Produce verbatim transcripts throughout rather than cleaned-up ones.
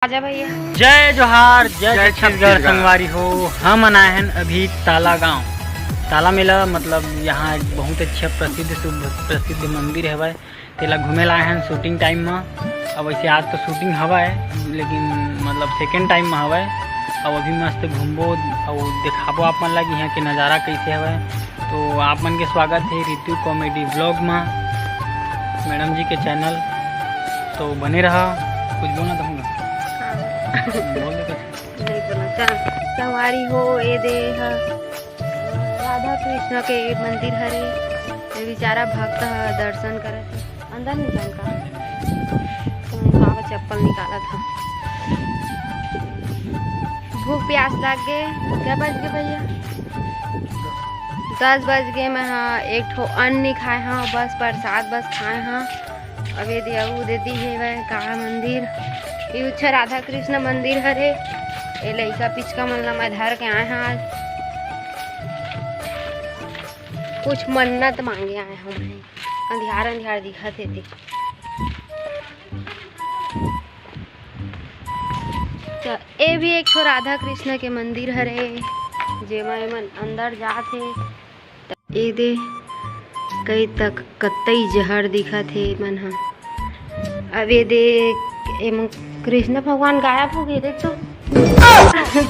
जय भैया। जय जोहार, जय जय छत्तीसगढ़। छत्तीसगढ़। संगवारी हो, हमन आए हन अभी ताला गांव। ताला मेला मतलब यहाँ एक बहुत अच्छा प्रसिद्ध, सुभ-, प्रसिद्ध मंदिर हवय। तेला घूमे ला आए हन shooting time म। अब वैसे आज तो shooting हवय, लेकिन मतलब second time म हवय। अब अभी मस्त घूमबो अउ देखाबो आप मन ला कि यहाँ के नज़ारा कैसे हवय। तो आप मन के स्वागत है रितु comedy vlog म, मैडम जी के channel। तो बने रहा, कुछ बोलना चाहूँगा। हाँ। बोल दे कुछ। नहीं बोलना चाह-, संगवारी हो, ए दे ह राधा कृष्ण के मंदिर हरे। ये बेचारा भक्त ह दर्शन करत हे। अंदर नहीं जान का? तो बाबा चप्पल निकालत ह। भूख प्यास लाग गे। क्या बज गे भैया? दस बज गे। मैं हा एक ठो अन्न नहीं खाए हा, बस प्रसाद बस खाए हा। अब ये दे अउ दे दी हे वह का मंदिर, ये उच्छा राधा कृष्ण मंदिर हरे। ये लइका पिचका मन ला मैं धर के आए हा आज। कुछ मन्नत मांगे आए हा मैं, अंधियार अंधियार दिखत हे ते। त ए भी एक ठो राधा कृष्ण के मंदिर हरे, जेमा एमन अंदर जात हे। त ए दे कई तक कतई जहर दिखत हे एमन ह। अब ए दे एमन कृष्ण भगवान गायब हो गे, देख तो।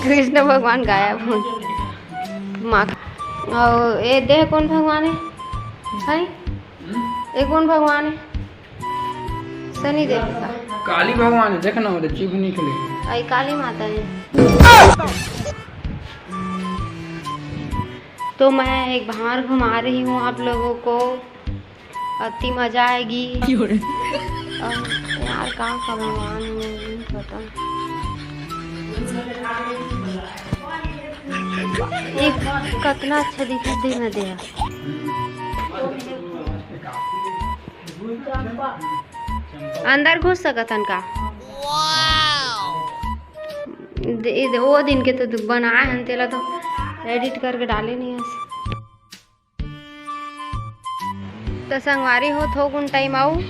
कृष्ण भगवान गायब हो गे। माँ, अउ ए दे कौन भगवान हे? है? ए कौन भगवान हे? शनि देव का? काली भगवान हे, देख ना, ओदे जीभ निकले। आई काली माता हे। तो मैं एक बार घुमा रही हूँ आप लोगों को, अति मजा आएगी। क्यों रे? अ, यार, कहाँ का भगवान हे, नहीं पता। ये कतना अच्छा दिखत हे ना दे। अंदर घुस सकत हन का? दे, दे, वो दिन के तो बनाए हन, तेला तो edit करके डाले नहीं हस। तो संगवारी हो, थोकुन time आऊ,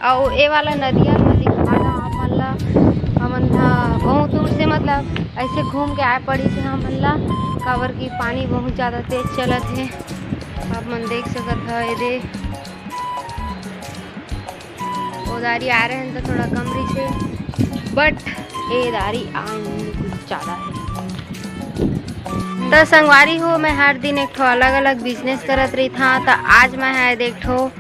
अउ ए वाला नदिया म दिखा दा आप मन ला। हमन ह बहुत दूर से, मतलब, ऐसे घूम के आए पड़ी से हमन ला, काबर कि पानी बहुत ज़्यादा तेज चलत हे। आप मन देख सकत ह, ए दे ओ दारी आ रहे हैं तो थोड़ा कम रहिसे, but ए दारी आए नहीं कुछ ज़्यादा है। तो संगवारी हो, मैं हर दिन एक ठो अलग-अलग business करत रही था, तो आज मैं है देख ठो